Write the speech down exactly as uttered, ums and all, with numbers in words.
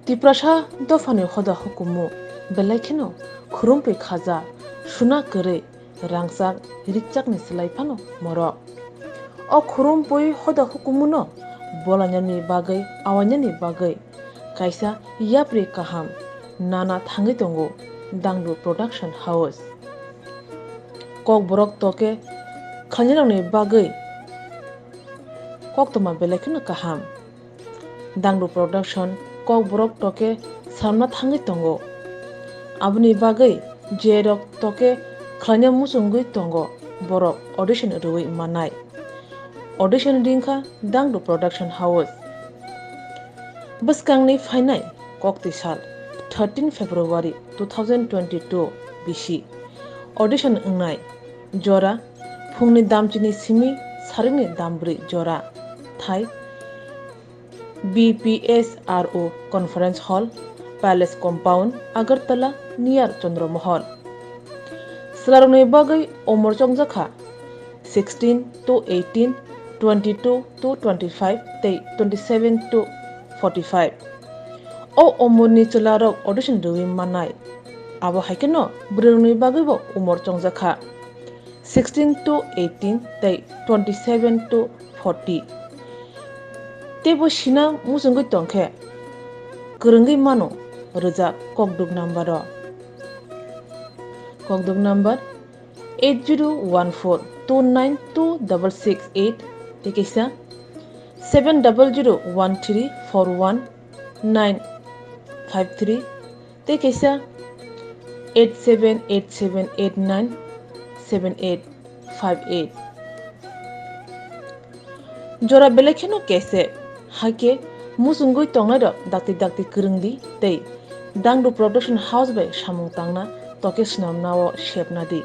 Tiprasa dophani hoda hukumu belai kheno khurumpui khaja, suna kwrwi rangchak rikchakni slai phano morok. O khurumpui hoda hukumuno bolainani bagwi, awainani bagwi kaisa yapri kaham nana thangwi tongo Dangdu Production House. Kokborok toke khlainarokni bagwi koktwma belai kheno kaham. Dangdu Production kokborok toke samna thangwi tongo. Aboni bagwi jerok toke khlaina muchungwi tongo borok audition rwui mannai. Audition ringkha Dangdu Production House. Bwskangni phainai koktwi sal thirteen February two thousand twenty-two bisi audition wngnai. Jora phungni damchini simi saringni dambrwi jora thai B P S R O Conference Hall, Palace Compound, Agartala, near Chandra Mahal. Swlarokni bagwi umor chongjakha sixteen to eighteen, twenty-two to twenty-five tei twenty-seven to forty-five. O umorni chwlarok audition rwui mannai. Abo hai kheno bwrwirokni bagwibo umor chongjakha sixteen to eighteen tei twenty-seven to forty. Teibo sina muchungwi tongkhe kwrwngwi mano rwjak kokduk number o. Kokduk number eight zero one four two nine two double six eight tei kaisa seven double zero one three four one nine five three tei kaisa eight seven eight seven eight nine seven eight five eight. Jora belai kheno kesep, haikhe muchungwi tongnairok dakti dakti kwrwngdi tei Dangdu Production House bai samung tangna toke swnamnao sepnadi.